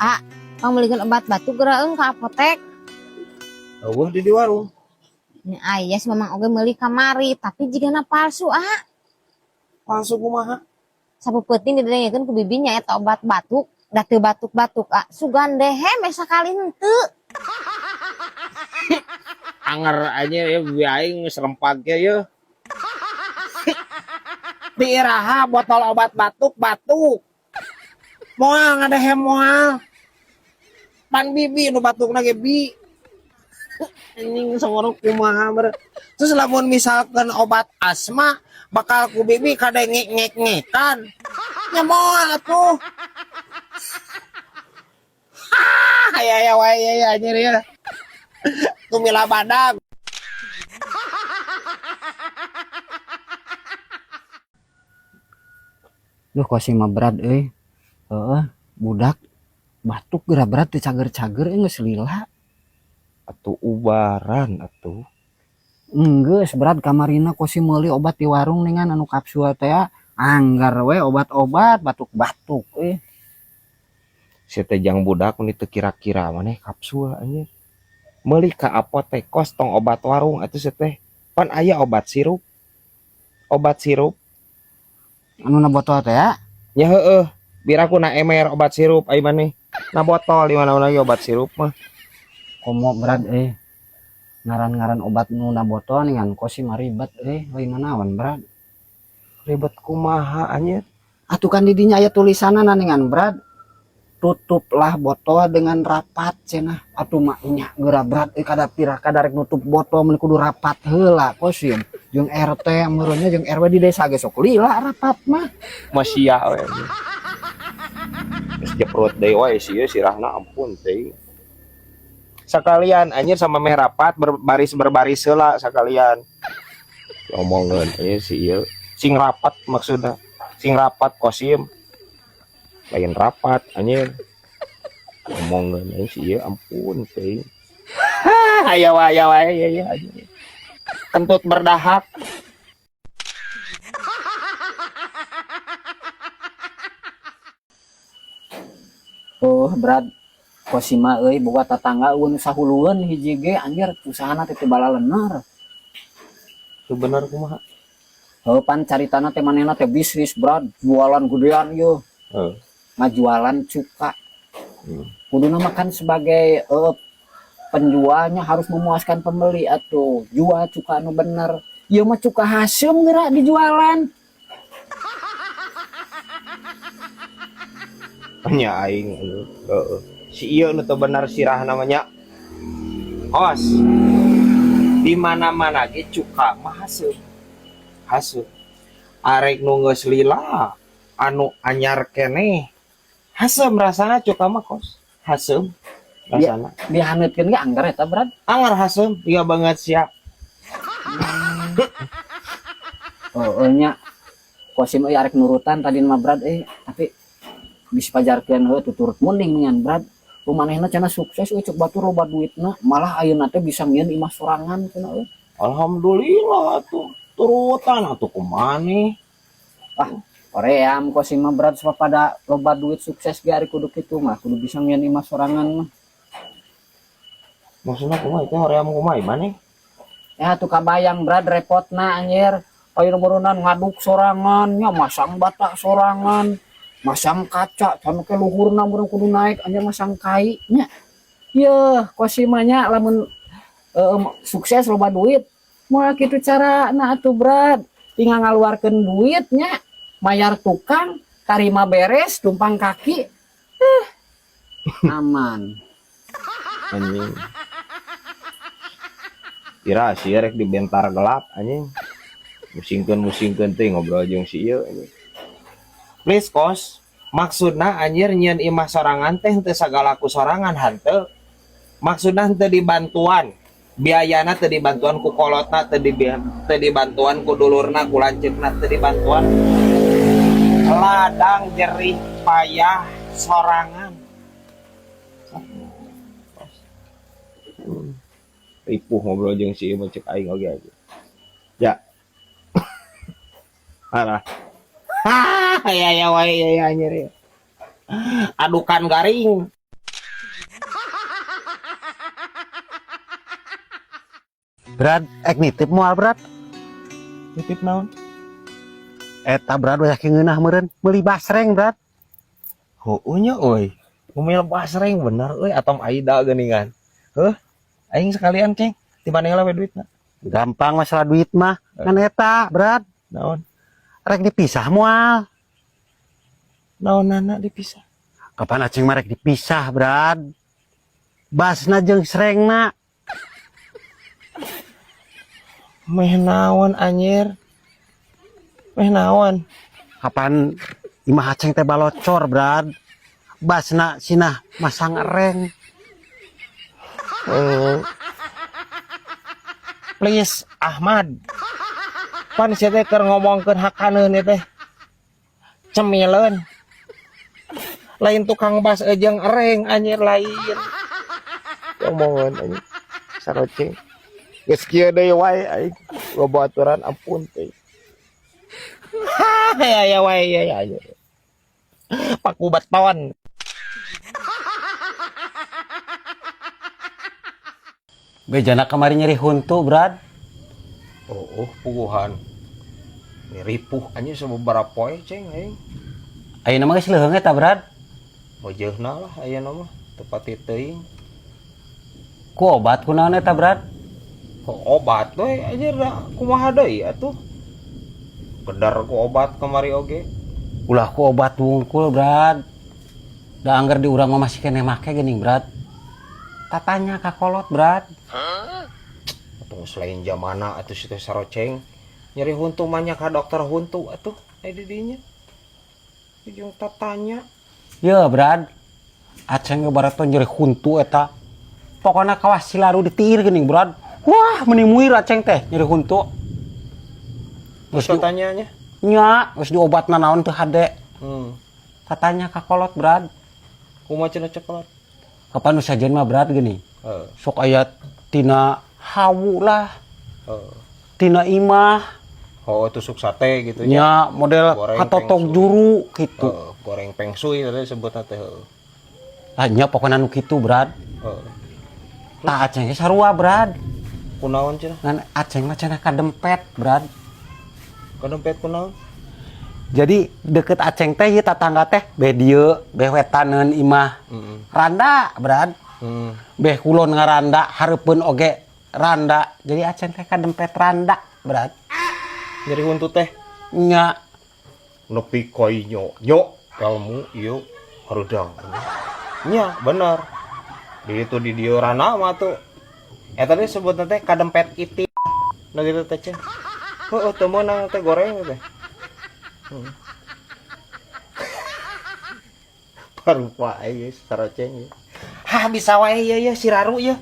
Ah, pangmeulikeun obat batuk geura ka apotek. Euweuh di warung. Nya aya si Mamang oge meuli kamari, tapi jigana palsu, ah. Palsu kumaha? Sapeupeting didengekeun ku bibinya eta obat batuk, da teu batuk-batuk, ah. Sugan dehem sakali henteu. Anger aja ya bibi aing geus rempag ge ye. Di iraha botol obat batuk batuk. Moal ngadehem moal. Pan bibi nu batukna ge bi. Anjing songorok kumaha ber. Terus lamun misalkan obat asma bakal ku bibi kadenge ngek-ngekan. Nya moal atuh. Hah, aya aya wae ya anjir ya. Tumila badag. Duh, kosim mah berat euy. Heeh, budak batuk geura berat teu cager-cager euy, geus lila. Atuh ubaran atuh. Enggeus berat, kamarina kosim meuli obat di warung dengan anu kapsul teh, anggar we obat-obat batuk-batuk euy. Si teh jang budak mun teu kira-kira maneh kapsul anjir. Meuli ka apotek kos, tong obat warung atuh si teh. Pan aya obat sirup. Obat sirup. Anu na botol teh ya? Nya heueuh, biraku na emer obat sirup ai maneh. Na botol di mana-mana ge obat sirup mah. Komo berat euy. Ngaran-ngaran obat nu na botol ningan kosim mah ribet euy, lain nanaon berat. Ribet kumaha anjir? Atuh kan di dinya aya tulisanna ningan berat. Tutuplah botol dengan rapat cenah. Atuh mah nya geura berat euy, kada pira kada rek nutup botol mun kudu rapat heula kosim. Jeung RT meureunnya jeung RW di desa ge sok lila rapat mah. Masia we. Geus jeprut deui wae sieun sirahna, ampun teuing. Sekalian anjir sama meh rapat berbaris berbaris heula sekalian. Omongeun anjir si ieu sing rapat, maksudna sing rapat kosim. Lain rapat anjir. Omongeun anjir si ieu, ampun teuing. Hah, aya wae aya wae ya ya anjir. Kentut berdahak. Oh berat kosima euy, boga tatangga eueun sahulueun hiji ge anjir, usahana teh teu balalener. Teu bener kumaha? Heuh, pan caritana teh manehna teh bisnis berat, jualan gedean ieu. Heuh. Ngajualan cuka. Kuduna mah kan sebagai penjualnya harus memuaskan pembeli atuh. Jual cuka anu bener. Ieu mah cuka haseum geura dijualan. Nya aing heeh. Si ieu nu teu bener sirah namanya. Hos. Di mana-mana ge cuka mah haseum. Haseum. Arek nu geus lila anu anyar keneh haseum rasana cuka mah kos. Haseum rasana. Dihaneutkeun ge anggar eta berat. Anggar haseum, ieu banget sia. Oh, nya kosim euy arek nurutan tadi mah berat euy, tapi bisa pajarkeun heuh tuturut munding ngan berat. Manehna cenah sukses euy, cek batur loba duitna, malah ayeuna teh bisa nyieun imah sorangan cenah euy. Alhamdulillah atuh, turutan atuh kumaha. Ah, hoream kosim mah berat, sebab pada loba duit sukses ge ari kudu kitu mah, kudu bisa nyieun imah sorangan mah. Maksudna kumaha teh hoream kumaha maneh? Ya atuh kabayang berat repotna anjir. Ayeuna meureunnan ngaduk sorangan, nya masang bata sorangan, masang kaca, can ke luhurna meureun kudu naik anjir masang kai nya. Yeuh, kosim mah nya lamun sukses loba duit, moal kitu carana atuh berat. Tinggal ngaluarkeun duit nya, mayar tukang, tarima beres, tumpang kaki. Aman. Anjing. Kira si rek dibentar gelap anjing. Musingkeun-musingkeun teh ngobrol jeung si ieu anjing. Please kos, maksudna anjir nyieun imah sorangan teh henteu sagala ku sorangan hanteu. Maksudna henteu dibantuan. Biayana teu dibantuan ku kolotna, teu dibantuan ku dulurna, ku lanceukna, teu dibantuan. Ladang jerih payah sorangan. Ripuh ngobrol jeung si ieu mah cek aing oge aja. Ya. Arah. Hah, ya ya wae ya ya anjir ya. Adukan garing. Brad, ek nitip moal, Brad? Nitip naon? Eta, Brad, banyak yang ngeunah meureun meuli basreng, Brad. Heueuh nya euy. Ngumil basreng bener euy atom Aida geuningan. Heuh. Aing sekalian, Ceng. Di mana heula we duitna? Gampang masalah duit mah. Ngan eta, Brad, Naon? Rek dipisah moal? Naonana dipisah? Kapan aceng mah rek dipisah, Brad. Basna jeung srengna. Meh naon, anjir? Meh naon? Kapan imah aceng teh balocor, Brad. Basna sinah masang reng. Oh. Please, Ahmad. Pan sia teh keur ngomongkeun hakaneun ieu teh. Cemileun. Lain tukang bas jeung ereng, anjir, lain. Omongan anjir. Saroceng. Geus kieu deui wae aing. Loba aturan, ampun teh. Ya ya wae ya ya. Ya. Paku beton. Bejana kamari nyeri huntu, Brad. Oh, puguhan. Ripuh anjir sababaraha poe, Ceng, aing. Ayeuna mah geus leuheung eta, Brad. Mojeuna lah ayeuna mah teu pati teuing. Ku obat kunaon eta, Brad? Kok obat we anjir, da kumaha deui atuh. Kedar ku obat kamari oge. Ulah ku obat wungkul, Brad. Da angger di urang mah masih keneh make geuning, Brad. Tatanya ka kolot, Brad. Atuh selain jamana atuh si teh, saroceng. Nyeri huntu mah nya ka dokter huntu atuh aya di dinya. Ujung tatanya. Ye, Brad. Aceng ge barat nyeri huntu eta. Pokona kawas silaru ditiir geuning, Brad. Wah, meni muir aceng teh nyeri huntu. Geus di, Tatanyanya. Nya, geus diobatna naon teu hade. Tatanya ka kolot, Brad. Kumaha cenah cekolot? Kapan nu sajen mah, Brad, geuning. Heeh. Sok aya tina hawu lah, Heeh. tina imah. Oh, tusuk sate gitu nya. Nya model Goreng katotok pengsui. juru gitu. Heeh, goreng peng shui tadi sebutna teh heueuh. Ah, nya pokona nu kitu, Brad. Heeh. Tah aceng ge sarua, Brad. Kunaon cenah? Ngan aceng mah cenah kadempet, Brad. Kadempet kunaon? Jadi deket aceng teh ieu tatangga teh beh dieu, beh wetaneun imah. Randa, Brad. Beh kulon ngaranda, hareupeun oge randa. Jadi aceng teh kadempet randa, Brad. Nyeri huntu teh. Nya. Nepi koi nyo nyo ilmu ieu harudang. Nya bener. Di itu di dieu rana mah tuh. Eta teh sebutna teh kadempet iti. Nah gitu teh cen. Heueuh, teu meunang teh goreng teh. Parupa aing geus saroceng ieu. Hah, bisa wae ieu ya si Raru ieu.